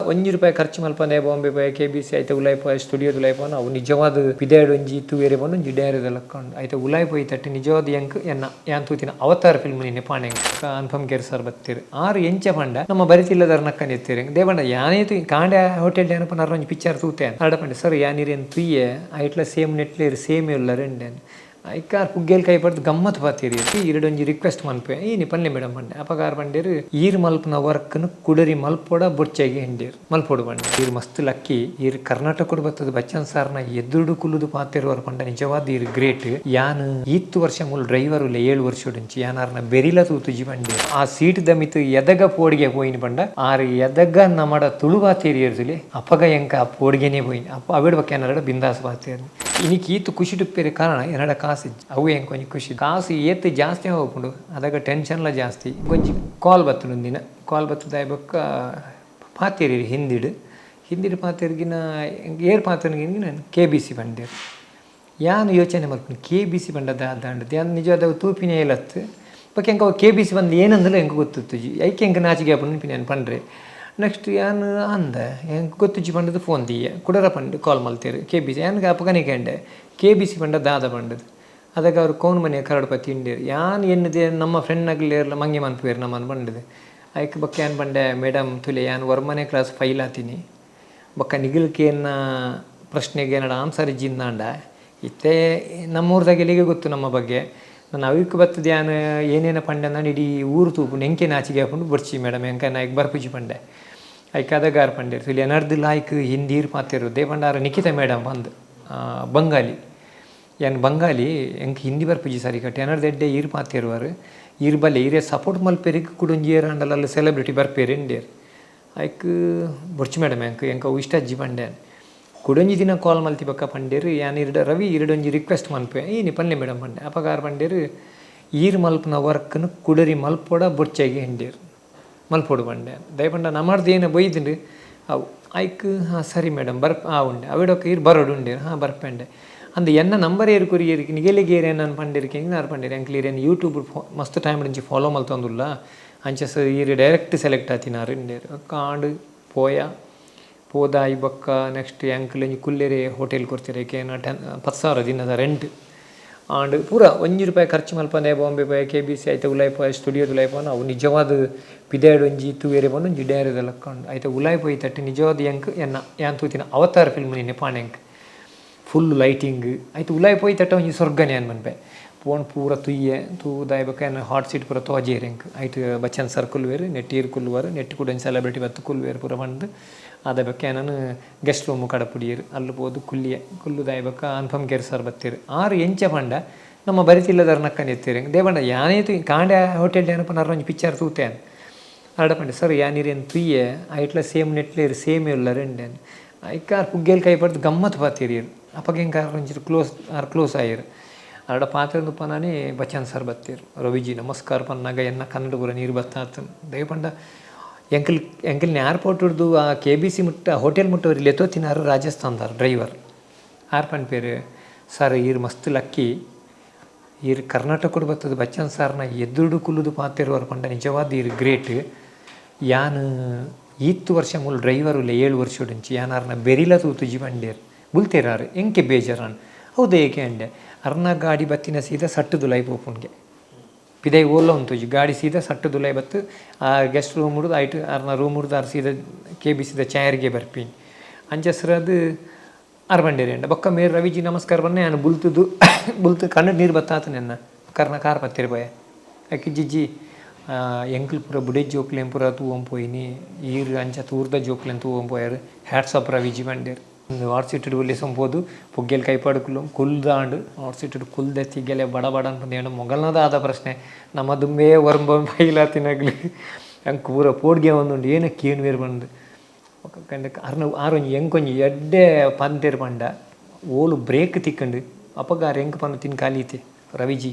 ಒಂಜಿ ರೂಪಾಯಿ ಖರ್ಚು ಮಲ್ಪಂದೆ ಬಾಂಬೆ ಪೋಯೆ, ಕೆ ಬಿ ಸಿ ಐತ ಉಲಾಯಿ ಪೋಯೆ, ಸ್ಟುಡಿಯೋದ ಉಲಾಯಿ ಪೋನ. ಅವು ನಿಜವಾದ ಪಿದಯ್ಡ್ ಒಂಜಿ ತೂವೆರೆ ಪೋಂಡ ಒಂಜಿ ಡೈರಿದ ಲೆಕ್ಕ ಉಂಡು. ಐತ ಉಲಾಯಿ ಪೋಯಿ ತಟ್ಟಿ ನಿಜವಾದ್ ಎಂಕ್ ಎನ್ನ ಯಾನ್ ತೂತಿನ ಅವತಾರ್ ಫಿಲ್ಮ್ ನೆನಪಾಂಡ್ ಎಂಕ್. ಅನುಪಮ್ ಖೇರ್ ಸರ್ ಬತ್ತೆರ್. ಆರ್ ಎಂಚ ಪಂಡ ನಮ್ಮ ಬರಿತಿಲ್ಲದಾರ್ ನಕ್ಕಂದು ಇತ್ತೆರ್. ದಾಯೆ ಪಂಡ ಯಾನೇ ತೂಯಿ ಕಾಂಡೆ ಹೋಟೆಲ್ ಯಾನ್ ಪಂಡ ಒಂಜಿ ಪಿಕ್ಚರ್ ತೂತೆ. ಆರ್ಡ ಪಂಡೆ, ಸರ್, ಯಾನ್ ಇರೆನ್ ತೂಯೆ, ಐಟ್ಲ ಸೇಮ್ ನೆಟ್ಲೇರ್ ಸೇಮ್ ಉಲ್ಲರ್ ಅಂಡೆ. ಐಕ್ ಆರ್ ಪುಗ್ಗೆಲ್ ಕೈ ಪಡ್ದು ಗಮ್ಮತ್ ಪಾತೆರಿಯೆರ್. ಈರೆಡ ಒಂಜಿ ರಿಕ್ವೆಸ್ಟ್ ಮನ್ಪುವೆ. ಈನಿ ಪನ್ಲೆ ಮೇಡಮ್ ಪಂಡೆ. ಅಪಗ ಆರ್ ಪಂಡೆರ್, ಈರ್ ಮಲ್ಪುನ ವರ್ಕ್ನ್ ಕುಡರಿ ಮಲ್ಪೊಡ ಬೊಡ್ಚೆಗೆ ಹಿಂಡೇರ್ ಮಲ್ಪೊಡು ಪಂಡೆ. ಈರ್ ಮಸ್ತ್ ಲಕ್ಕಿ. ಈರ್ ಕರ್ನಾಟಕಡ್ ಬತ್ತದ್ ಬಚ್ಚನ್ ಸಾರ್ನ ಎದುರುಡು ಕುಲ್ಲುದು ಪಾತೆರುವರ್ ಪಂಡ ನಿಜವಾದ್ ಈರ್ ಗ್ರೇಟ್. ಯಾನ್ ಈತ್ ವರ್ಷ ಮೂಲು ಡ್ರೈವರ್ ಉಲ್ಲೆ, 7 ವರ್ಷೊಡುಂಚಿ ಯಾನ್ ಆರ್ನ ಬೆರಿಲ ತೂತುಜಿ ಪಂಡೆ. ಆ ಸೀಟ್ ದ ಮಿತ್ತ್ ಎದಗ ಪೋಡಿಗೆ ಪೋಯಿನಿ ಪಂಡ, ಆರ್ ಎದಗ ನಮಡ ತುಳು ಪಾತೆರಿಯೆರ್ ಅಪಗ ಎಂಕ ಆ ಪೋಡಿಗೆನೇ ಪೋಯಿನಿ. ಅಪ್ಪ ಅವೆಡ್ ಬೊಕ್ಕ ಎನ್ನಡ ಬಿಂದಾಸ್ ಪಾತೆರ್ನಿ. ಇನಿಕ್ ಈತ್ ಖುಷಿ ಡುಪ್ಪೆರೆ ಕಾರಣ ಎನ್ನಡ ಕಾಸು ಇಜ್ಜಿ. ಅವು ಎಂಕ್ ಒಂಜಿ ಖುಷಿ. ಕಾಸು ಏತ್ ಜಾಸ್ತಿ ಆಪುಂಡು ಅದಗ ಟೆನ್ಷನ್ಲ ಜಾಸ್ತಿ. ಒಂಜಿ ಕಾಲ್ ಬತ್ತುಂಡು. ಒಂದಿನ ಕಾಲ್ ಬತ್ತುದಾಯ ಬೊಕ್ಕ ಪಾತೆರಿರಿ ಹಿಂದಿಡ್. ಹಿಂದಿಡ್ ಪಾತೆರ್ಗಿನ ಏರ್ ಪಾತೆರ್ಗಿನ ಕೆ ಬಿ ಸಿ ಪಂಡೆರ್. ಯಾನ್ ಯೋಚನೆ ಮಲ್ಪುನಿ, ಕೆ ಬಿ ಸಿ ಪಂಡ ದಾದಾಂಡ್? ಯಾನ್ ನಿಜವಾದ ಅವು ತೂಪಿನ ಏಲತ್ತು. ಬೊಕ್ಕ ಎಂಕ್ ಅವು ಕೆ ಬಿ ಸಿ ಪಂದ್ ಏನಂದಲ ಎಂಕ್ ಗೊತ್ತಿತ್ತುಜಿ. ಐಕೆ ಎಂಕ್ ನಾಚಿಕೆ ಆಪುಂಡು ಯಾನ್ ಪಂಡ್ರೆ. ನೆಕ್ಸ್ಟ್ ಯಾನ್ ಅಂದ ಎಂಕ್ ಗೊತ್ತುಜ್ಜಿ ಪಂಡದು ಫೋನ್ ದೀಯೆ. ಕುಡರ ಪಂಡ್ ಕಾಲ್ ಮಲ್ತೆರ್, ಕೆ ಬಿ ಸಿ. ಯಾನ್ ಅಪಗನೆ ಕೇಂಡೆ, ಕೆ ಬಿ ಸಿ ಪಂಡ ದಾದ ಪಂಡದು. ಅದಗ ಅವ್ರು ಕೌನ್ ಮನೆ ಕರೋಡ್ಪತಿ ಇಂಡೇರ್. ಯಾನ್ ಎನ್ನುದೆ ನಮ್ಮ ಫ್ರೆಂಡ್ ನಗಲೇರ್ಲ ಮಂಗೆ ಮನ್ಪುವೆರ್ ನಮ್ಮನ್ ಪಂಡದು. ಐಕ್ ಬೊಕ್ಕ ಯಾನ್ ಪಂಡೆ, ಮೇಡಮ್, ತುಲೆ, ಯಾನ್ ಒರ್ಮನೆ ಕ್ಲಾಸ್ ಫೈಲ್ ಆತೀನಿ. ಬೊಕ್ಕ ನಿಗಲ್ಕೇನ ಪ್ರಶ್ನೆಗೆ ಏನಾರ ಆನ್ಸರ್ ಇಜ್ಜಿಂದಾಂಡ, ಇತ್ತೆ ನಮ್ಮೂರ್ದಾಗ ಗೊತ್ತು ನಮ್ಮ ಬಗ್ಗೆ. ನಾನು ಅವಿಕ್ ಬತ್ತದ ಯಾನ್ ಏನೇನ ಪಂಡೆ ನಾನು ಇಡೀ ಊರು ತೂಪುಂಡು, ಎಂಕೆ ನಾಚಿಗೆ ಆಪುಂಡು. ಬೊಡ್ಚಿ ಮೇಡಮ್, ಎಂಕ ನಾಯ್ಕ್ ಬರ್ಪುಜಿ ಪಂಡೆ. ಐಕ್ ಅದಗಾರ್ ಪಂಡೆರ್, ತುಲೆ ಎನರ್ದು ಲಾಯ್ಕ್ ಹಿಂದೀರ್ ಪಾತೆರು they ಪಂಡ. ನಿಖಿತಾ ಮೇಡಮ್ ಬಂದ್ ಬಂಗಾಲಿ. ಯಾನ್ ಬಂಗಾಲಿ, ಎಂಕ್ ಹಿಂದಿ ಬರ್ಪುಜಿ ಸರಿ ಕಟ್ಟಿ. ಎನರ್ದು ಎಡ್ಡೆ ಈರ್ ಪಾತೆರುವಾರು, ಈರ್ ಬಲ್ಲೆ, ಈರೆ ಸಪೋರ್ಟ್ ಮಲ್ಪೆರಿಗೆ ಕುಡೊಂಜಿ ಏರ್ ಆಂಡಲ ಸೆಲೆಬ್ರಿಟಿ ಬರ್ಪೇರು ಇಂಡೇರ್. ಐಕ್ ಬೊಡ್ಚಿ ಮೇಡಮ್, ಎಂಕ್ ಎಂಕ್ ಅವು ಇಷ್ಟ ಅಜ್ಜಿ ಪಂಡೆ. ಕುಡೊಂಜಿ ದಿನ ಕಾಲ್ ಮಲ್ತಿ ಬೊಕ್ಕ ಪಂಡೇರ್, ಯಾನ್ ಇರ್ಡ ರವಿ ಇರಡೊಂಜಿ ರಿಕ್ವೆಸ್ಟ್ ಮನ್ಪುವೆ. ಈನಿ ಪನ್ಲೆ ಮೇಡಮ್ ಪಂಡೆ. ಅಪಗ ಆರ್ ಪಂಡೇರ್, ಈರ್ ಮಲ್ಪುನ ವರ್ಕ್ನ್ ಕುಡರಿ ಮಲ್ಪೊಡ ಬೊಡ್ಚೆಗೆ ಹಿಂಡೇರ್ ಮಲ್ಪೊಡು ಪಂಡೆ. ದಾಯೆ ಪಂಡ ನಮರ್ದು ಏನ ಬೊಯ್ದುಂಡು ಅವು. ಐಕ್ ಹಾಂ ಸರಿ ಮೇಡಮ್, ಬರ್ಪ್ ಆ ಉಂಡೆ ಅವಿಡೊಕ್ಕ ಈರ್ ಬರೋಡು ಉಂಡೇರ್. ಹಾಂ, ಬರ್ಪೆಂಡೆ ಅಂದ್. ಎನ್ನ ನಂಬರ್ ಏರ್ ಕೊರಿಯೇರ್, ನಿಗೆಲೆಗೆ ಏರ್ ನಾನು ಪಂಡೇರ್ ಕೆಂಗ್ ಪಂಡೇರ್, ಎಂಕ್ಲು ಈರೆನ್ ಯೂಟ್ಯೂಬ್ ಮಸ್ತ್ ಟೈಮ್ ಇಂಚಿ ಫಾಲೋ ಮಲ್ತೊಂದುಲ್ಲ, ಅಂಚ ಸರ್ ಈರ್ ಡೈರೆಕ್ಟ್ ಸೆಲೆಕ್ಟ್ ಆತಿನಾರು ಇಂಡೇರ್. ಕಾಂಡ್ ಪೋಯ. ಪೋದಾಯಿ ಬೊಕ್ಕ ನೆಕ್ಸ್ಟ್ ಎಂಕ್ಲು ಒಂಜಿ ಕುಲ್ಲೆರೆ ಹೋಟೆಲ್ ಕೊರ್ತೀರ ಏನ 10,000 ದಿನದ ರೆಂಟ್ ಆಂಡ್. ಪೂರ ಒಂಜಿ ರೂಪಾಯಿ ಖರ್ಚು ಮಲ್ಪಂದೆ ಬಾಂಬೆ ಪೋಯೆ, ಕೆ ಬಿ ಸಿ ಐತ ಉಲಾಯಿ ಪೋಯೆ, ಸ್ಟುಡಿಯೋದ ಉಲಾಯಿ ಪೋನ. ಅವು ನಿಜವಾದ ಪಿದಯ್ಡ್ ಒಂಜಿ ತೂವೆರೆ ಪೋಂಡ ಒಂಜಿ ಡೈರಿದ ಲೆಕ್ಕ ಉಂಡು. ಐತ ಉಲಾಯಿ ಪೋಯಿ ತಟ್ಟಿ ನಿಜವಾದ ಎಂಕ್ ಎನ್ನ ಯಾನ್ ತೂತಿನ ಅವತಾರ್ ಫಿಲ್ಮ್ ನೆನಪಾಂಡ್ ಎಂಕ್. ಫುಲ್ ಲೈಟಿಂಗ್ ಐತ ಉಲಾಯಿ ಪೋಯಿ ತಟ್ಟ ಒಂಜಿ ಸ್ವರ್ಗನೆ ಯಾನ್ ಮನ್ಪೆ. ಪೋನ್ ಪೂರ ತುಯ್ಯೆ. ತೂದಾಯಿ ಬೊಕ್ಕ ಎನ್ನ ಹಾಟ್ ಸೀಟ್ ಪೂರ ತೋಜೇರ್ ಎಂಕ್. ಐಟ್ ಬಚ್ಚನ್ ಸರ್ ಕುಲ್ಲುವೆರ್, ನೆಟ್ ಈರ್ ಕುಲ್ಲುವರು, ನೆಟ್ ಕೂಡ ಒಂಜಿ ಸೆಲೆಬ್ರಿಟಿ ಬತ್ತು ಕುಲ್ಲುವೆರ್ ಪೂರ ಪಂದ್. ಅದ ಬೊಕ್ಕ ಎನನ್ ಗೆಸ್ಟ್ ರೂಮ್ ಕಡಪುಡಿಯೆರ್. ಅಲ್ಲು ಪೋದು ಕುಲ್ಲಿಯೆ. ಕುಲ್ಲುದಾಯಿ ಬೊಕ್ಕ ಅನುಪಮ್ ಖೇರ್ ಸರ್ ಬತ್ತೆರ್. ಆರ್ ಎಂಚ ಪಂಡ ನಮ್ಮ ಬರಿತಿಲ್ಲದಾರ್ ನಕ್ಕಂದು ಇತ್ತೆರ್. ದಾಯೆ ಪಂಡ ಯಾನೇ ತೂಯಿ ಕಾಂಡೆ ಹೋಟೆಲ್ ಯಾನ್ ಪಂಡ ಒಂಜಿ ಪಿಕ್ಚರ್ ತೂತೆ. ಆರ್ಡ ಪಂಡೆ, ಸರ್, ಯಾನ್ ಇರೆನ್ ತೂಯೆ, ಐಟ್ಲ ಸೇಮ್ ನೆಟ್ಲೇರ್ ಸೇಮ್ ಉಲ್ಲರ್ ಅಂಡೆ. ಐಕ್ ಆರ್ ಪುಗ್ಗೆಲ್ ಕೈ ಪಡ್ದು ಗಮ್ಮತ್ ಪಾತೆರಿಯೆರ್. ಅಪಗ ಎಂಕ್ ಆರ್ ಒಂಚೂರು ಕ್ಲೋಸ್, ಆರ್ ಕ್ಲೋಸ್ ಆಯೆರ್. ಆರ್ಡ ಪಾತೆರೊಂದು ಉಪ್ಪುನನೇ ಬಚ್ಚನ್ ಸರ್ ಬತ್ತೆರ್. ರವಿಜಿ ನಮಸ್ಕಾರ ಪನ್ನಾಗ ಎನ್ನ ಕನ್ನಡ ಪೂರ ನೀರು ಬತ್ತಾತನ್. ದಾಯೆ ಪಂಡ ಎಂಕಲ್ ಎಂಕಲ್ನ ಏರ್ಪೋರ್ಟ್ ಹಿಡ್ದು ಆ ಕೆ ಬಿ ಸಿ ಮುಟ್ಟ, ಹೋಟೆಲ್ ಮುಟ್ಟ ಲೆತ್ತೋತಿನಾರು ರಾಜಸ್ಥಾನದಾರ್ ಡ್ರೈವರ್. ಆರ್ ಪನ್ಪೇರು, ಸರ್, ಈರ್ ಮಸ್ತ್ ಲಕ್ಕಿ. ಈರ್ ಕರ್ನಾಟಕಡ್ ಬತ್ತದ ಬಚ್ಚನ್ ಸಾರ್ನ ಎದುರುಡು ಕುಲ್ಲುದು ಪಾತೆರುವರ್ ಪಂಡ ನಿಜವಾದ್ ಈರ್ ಗ್ರೇಟ್. ಯಾನ್ ಈತ್ ವರ್ಷ ಮೂಲು ಡ್ರೈವರ್ ಉಲ್ಲೆ, 7 ವರ್ಷೊಡುಂಚಿ ಯಾನ್ ಆರ್ನ ಬೆರಿಲ ತೂತುಜಿ ಪಂಡೇರ್. ಬುಲ್ತೇರ್ ಆರ್. ಎಂಕೆ ಬೇಜಾರಾನ್. ಹೌದು, ಏಕೆ ಅಂಡೆ. ಅರ್ನ ಗಾಡಿ ಬತ್ತಿನ ಸೀದಾ ಸಟ್ಟುದುಲಾಯಿ ಪೋಪುಂಡ್ಗೆ, ಪಿದೈ ಓಲ್ಲ ಉಂತುಜಿ. ಗಾಡಿ ಸೀದಾ ಸಟ್ಟುದುಲಾಯಿ ಬತ್ತು ಆ ಗೆಸ್ಟ್ ರೂಮ್ ಹುಡ್ದು ಐಟ್ ಅರ್ನ ರೂಮ್ ಹುಡ್ದು ಆರ್ ಸೀದಾ ಕೆ ಬಿ ಸಿದ ಚಾಯರ್ಗೆ ಬರ್ಪಿನಿ. ಅಂಚಸ್ರದ್ ಆರ್ ಬಂಡೇರಿ ಅಂಡ. ಬೊಕ್ಕ ಮೇರ್ ರವಿಜಿ ನಮಸ್ಕಾರ ಬನ್ನೆ ಯಾನ್ ಬುಲ್ತುದು ಬುಲ್ತು ಕಣ್ಣು ನೀರು ಬತ್ತಾತ ನೆನ್ನ ಕರ್ನ ಕಾರ್ ಪತ್ತಿರ ಪೋಯೆ. ಅಕ್ಕಿ ಜಿಜ್ಜಿ ಎಂಕ್ಲು ಪೂರ ಬುಡೆ ಜೋಕ್ಲೆನ್ ಪೂರ ತೂವೊಂದು ಪೋಯಿನಿ, ಈರ್ ಅಂಚ ತೂರ್ದ ಜೋಕ್ಲೆನ್ ತೂವೊಂದು ಪೋಯೆರ್. ಹ್ಯಾಟ್ಸ್ ಆಫ್ ರವಿಜಿ ಪಂಡೇರ್. ಹಾಟ್ ಸೀಟ್ ಲೆಸೊಂಪೋದು ಪುಗ್ಗೆಲ್ ಕೈಪಾಡ್ ಕುಲ್ದಾಂಡ್. ಹಾಟ್ ಸೀಟ್ ಕುಲ್ದೆ ತಿಗ್ಗೆಲೆ ಬಡ ಬಡ ಅನ್ಪಂದು ಮೊಗಲ್ನದ ಆದ ಪ್ರಶ್ನೆ. ನಮ್ಮ ದುಂಬೇ ಒರಂಬ ಬೈಲಾತಿನಗ್ಲು ಅಂಕ್ ಪೂರ ಪೋಡ್ಗೆ ಒಂದುಂಡು, ಏನ ಕೇನುವೇರು ಬಂದು ಅರ್ನ. ಆರ್ ಒಂಜಿ ಎಂಕೊಂಜಿ ಎಡ್ಡೆ ಪಂತೇರ್ ಪಂಡ, ಓಲು ಬ್ರೇಕ್ ತಿಕ್ಕಂಡು ಅಪಗ ಆರ್ ಎಂಕ್ ಪಂದು ತಿನ್ ಕಲೀತೆ, ರವಿಜಿ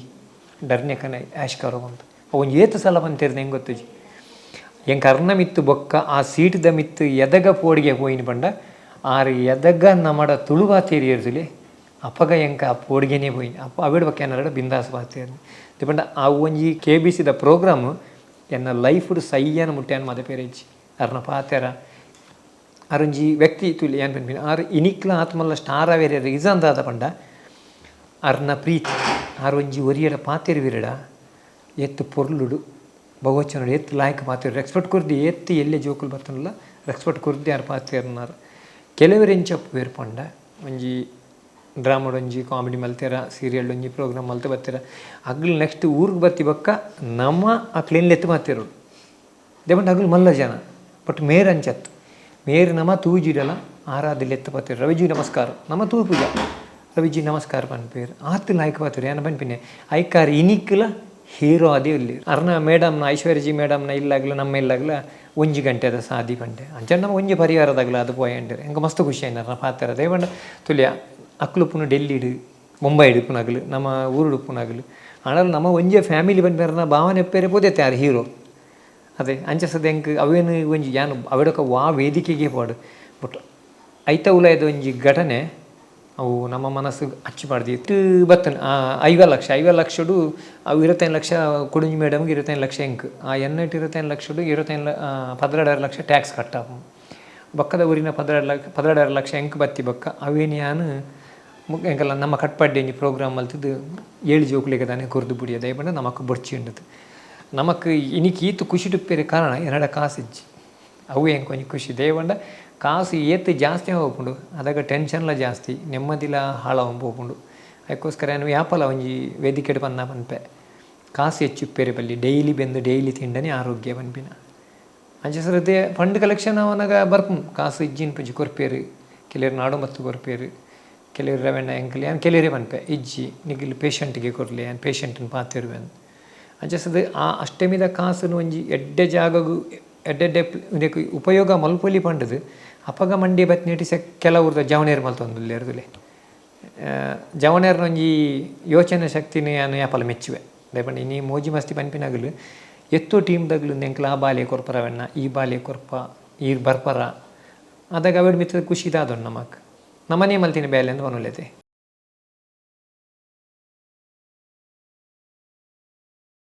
ಡರ್ನೆ ಕನ ಆಶ್ ಕರೋ ಬಂದು. ಒಂಜಿ ಏತ್ ಸಲ ಪಂತೇರ್ನ ಹೆಂಗೆ ಗೊತ್ತುಜಿ. ಎಂಕ್ ಅರ್ನ ಮಿತ್ತು ಬೊಕ್ಕ ಆ ಸೀಟ್ದ ಮಿತ್ತು ಎದಗ ಪೋಡಿಗೆ ಪೋಯಿನಿ ಪಂಡ, ಆರ್ ಎದಗ ನಮಡ ತುಳು ಪಾತೆರಿಯೆರ್ ಅಪಗ ಎಂಕ ಆ ಪೋಡಿಗೆನೇ ಪೋಯಿನಿ. ಅಪ್ಪ ಅವಿಡ್ ಬೊಕ್ಕ ಏನಾರ ಬಿಂದಾಸ್ ಪಾತೆರ್ನಿ. ಪಂಡ ಆ ಒಂಜಿ ಕೆ ಬಿ ಸಿದ ಪ್ರೋಗ್ರಾಮ್ ಎನ್ನ ಲೈಫ್ಡ್ ಸೈಯನ ಮುಟ್ಟ್ಯಾನ ಮದ ಪೇರೆಜ್ಜಿ. ಅರ್ನ ಪಾತೆರ ಆರೊಂಜಿ ವ್ಯಕ್ತಿ ತೂಲೆ ಯಾನ್ ಪನ್ಪಿನಿ ಆರ್ ಇನಿಕ್ಲ ಆತ್ ಮಲ್ಲ ಸ್ಟಾರ್ ಆವೆರೆ ರೀಸನ್ ದಾದ ಪಂಡ ಅರ್ನ ಪ್ರೀತಿ. ಆರ್ ಒಂಜಿ ಒರಿಯಡ ಪಾತೆರುವೆರ್ಡ ಏತ್ ಪೊರ್ಲುಡು ಬಹುವಚನಡ್ ಏತ್ ಲಾಯ್ಕ್ ಪಾತೆರುವೆರ್. ರೆಸ್ಪೆಕ್ಟ್ ಕೊರ್ದು ಏತ್ ಎಲ್ಯ ಜೋಕುಲು ಬತ್ತುಂಡಲ ರೆಸ್ಪೆಕ್ಟ್ ಕೊರ್ದು ಆರ್ ಪಾತೆರ್ನಾರ್. ಕೆಲವೆರ್ ಎಂಚ ಉಪ್ಪುವೆರ್ ಪಂಡ ಒಂಜಿ ಡ್ರಾಮಾಡ್ ಒಂಜಿ ಕಾಮಿಡಿ ಮಲ್ತೆರ, ಸೀರಿಯಲ್ಡ್ ಒಂಜಿ ಪ್ರೋಗ್ರಾಮ್ ಮಲ್ತ್ ಬತ್ತೆರ, ಅಗ್ಲ್ ನೆಕ್ಸ್ಟ್ ಊರುಗು ಬತ್ತಿ ಬೊಕ್ಕ ನಮ ಅಕ್ಲೆನ್ ಲೆತ್ತ್ ಪಾತೆರೊಡು. ದಾಯೆ ಪಂಡ ಅಗುಲು ಮಲ್ಲ ಜನ. ಬಟ್ ಮೇರ್ ಅಂಚತ್ ಮೇರ್ ನಮ ತೂಜಿಡಲ ಆರಾದ್ ಲೆತ್ತ್ ಪತ್ತೆರ್. ರವಿಜಿ ನಮಸ್ಕಾರ, ನಮ ತೂಪುಜ, ರವಿಜಿ ನಮಸ್ಕಾರ ಪನ್ಪೆರ್. ಆತ್ ಲಾಯ್ಕ್ ಪಾತೆರ್. ಯಾನ್ ಪನ್ಪಿನಿ ಐಕಾರ್ ಇನಿಕ್ಲ ಹೀರೋ ಆದೇ ಉಲ್ಲೆರ್. ಅರ್ನ ಮೇಡಮ್ನ ಐಶ್ವರ್ಯಜಿ ಮೇಡಮ್ನ ಇಲ್ಲಗ್ಲ ನಮ್ಮ ಇಲ್ಲಗ್ಲ ಒಂಜಿ ಗಂಟೆದ ಸಾದಿ ಪಂಡೆ. ಅಂಚ ನಮ ಒಂಜಿ ಪರಿವಾರದಾಗ್ಲ ಅದು ಪೋಯಂಡೆರ್. ಎಂಕ್ ಮಸ್ತ್ ಖುಷಿ ಆಯಿನ ಅರ್ನ ಪಾತೆರ. ದಾಯೆ ಪಂಡ ತುಲಿಯ ಅಕ್ಲು ಉಪ್ಪುನು ಡೆಲ್ಲಿಡ್ ಮುಂಬೈಡ್ ಉಪ್ಪುನಗಲು, ನಮ್ಮ ಊರುಡು ಉಪ್ಪುನಗಲು. ಆಂಡಲ ನಮ ಒಂಜೇ ಫ್ಯಾಮಿಲಿ ಪನ್ಪೆರ್ನ ಭಾವನೆ ಉಪ್ಪೆರೆ ಪೋದೆತ್ತೆ ಆರ್ ಹೀರೋ. ಅದೇ ಅಂಚ ಸದ ಎಂಕ್ ಅವೇನು ಒಂಜಿ ಯಾನ್ ಅವೆಡೊಕ ವಾ ವೇದಿಕೆಗೆ ಪೋಡು ಬಟ್ ಐತ ಉಲಾಯಿದ ಒಂಜಿ ಘಟನೆ ಅವು ನಮ್ಮ ಮನಸ್ಸು ಅಚ್ಚಿ ಪಾಡ್ದು ಇತ್ತು ಬತ್ತನ. 50 ಲಕ್ಷ, 50 ಲಕ್ಷಡು ಅವು 25 ಲಕ್ಷ ಕೊಡುಂಜಿ ಮೇಡಮ್ಗೆ, 25 ಲಕ್ಷ ಎಂಕ್. ಆ ಎನ್ನಟ್ 25 ಲಕ್ಷಡು 25 12.5 ಲಕ್ಷ ಟ್ಯಾಕ್ಸ್ ಕಟ್ ಆಪುಂಡು. ಬೊಕ್ಕದ ಊರಿನ 12 ಲಕ್ಷ, 12.5 ಲಕ್ಷ ಎಂಕ್ ಬತ್ತಿ ಬೊಕ್ಕ ಅವೇನು ಯಾನ್ ಎಂಕಲ್ಲ ನಮ್ಮ ಕಟ್ಪಾಡ್ಡಿ ಒಂಜಿ ಪ್ರೋಗ್ರಾಮ್ ಮಲ್ತುದು 7 ಜೋಕುಲೆಗ್ ದಾನೆ ಕೊರ್ದು ಬುಡಿಯ. ದಯಪಂಡ ನಮಕ್ ಬೊಡ್ಚಿ ಉಂಡದು. ನಮಕ್ ಇನಿಕ್ ಈತ್ ಖುಷಿಡುಪ್ಪೆರೆ ಕಾರಣ ಎನ್ನಡ ಕಾಸು ಇಜ್ಜಿ. ಅವು ಎಂಕ್ ಒಂಜಿ ಖುಷಿ. ದಯಪಂಡ ಕಾಸು ಏತ್ ಜಾಸ್ತಿ ಆವಪುಂಡು ಅದಗ ಟೆನ್ಷನ್ಲ ಜಾಸ್ತಿ, ನೆಮ್ಮದಿಲ ಹಾಳಾವೊಂದು ಪೋಪುಂಡು. ಅದಕ್ಕೋಸ್ಕರ ಯಾನ್ ಯಾಪಲ ಒಂಜಿ ವೇದಿಕೆಡ್ ಪನ್ನ ಪನ್ಪೆ, ಕಾಸು ಹೆಚ್ಚು ಉಪ್ಪೆರೆ ಬಲ್ಲಿ, ಡೈಲಿ ಬೆಂದು ಡೈಲಿ ತಿಂಡನೆ ಆರೋಗ್ಯ ಪನ್ಪಿನ. ಅಂಚ ಸರತೆ ಫಂಡ್ ಕಲೆಕ್ಷನ್ ಆವನಗ ಬರ್ಪುಂಡು, ಕಾಸು ಇಜ್ಜಿನ್ ಪೂಜಿ ಕೊರ್ಪೇರು, ಕೆಲವೆರ್ ನಾಡೊಂಬತ್ತು ಕೊರ್ಪೇರು, ಕೆಲವೆರ್ ರವೆಣ್ಣ ಎಂಕಲ್ ಯಾನ್ ಕೆಲವೆರೇ ಪನ್ಪೆ ಇಜ್ಜಿ ನಿಗುಲು ಪೇಷಂಟ್ಗೆ ಕೊರ್ಲೆ, ಯಾನ್ ಪೇಷಂಟ್ನ್ ಪಾತೆರುವೆ. ಅಂಚ ಸದ್ ಆ ಅಷ್ಟೆಮಿದ ಕಾಸುನು ಒಂಜಿ ಎಡ್ಡೆ ಜಾಗಗ್ ಎಡ್ಡೆ ಎಡ್ಡೆ ಉಂದೆಕ್ ಉಪಯೋಗ ಮಲ್ಪೊಲಿ ಪಂಡುದು ಅಪಗ ಮಂಡಿ ಬತ್ತಿನೆಟ್ ಕೆಲವುರ್ದ ಜವನೆರ್ ಮಲ್ತೊಂದುಲ್ಲೆರ್ ತೂಲೆ. ಜವನೆರ್ನ ಒಂಜಿ ಯೋಚನೆ ಶಕ್ತಿನ್ ಯಾನ್ ಯಾಪಲ ಮೆಚ್ಚುವೆ. ದಾಯೆ ಪಂಡ ಇನಿ ಮೋಜಿ ಮಸ್ತಿ ಪನ್ಪಿನಗಲು ಎತ್ತೋ ಟೀಮ್ದಗ್ಲು ಎಂಕ್ಲ ಆ ಬಾಲೆ ಕೊರ್ಪ ರವಣ್ಣ, ಈ ಬಾಲೆ ಕೊರ್ಪ, ಈರ್ ಬರ್ಪರ ಅದಾಗ ಅವೆಡ್ ಮಿತ್ತ್ ಖುಷಿ ದಾದೊಂಡು ನಮಕ್ ನಮನೇ ಮಲ್ತಿನ ಬೇಲೆ ಅಂದ್ ಪನೊಲೆತೆ.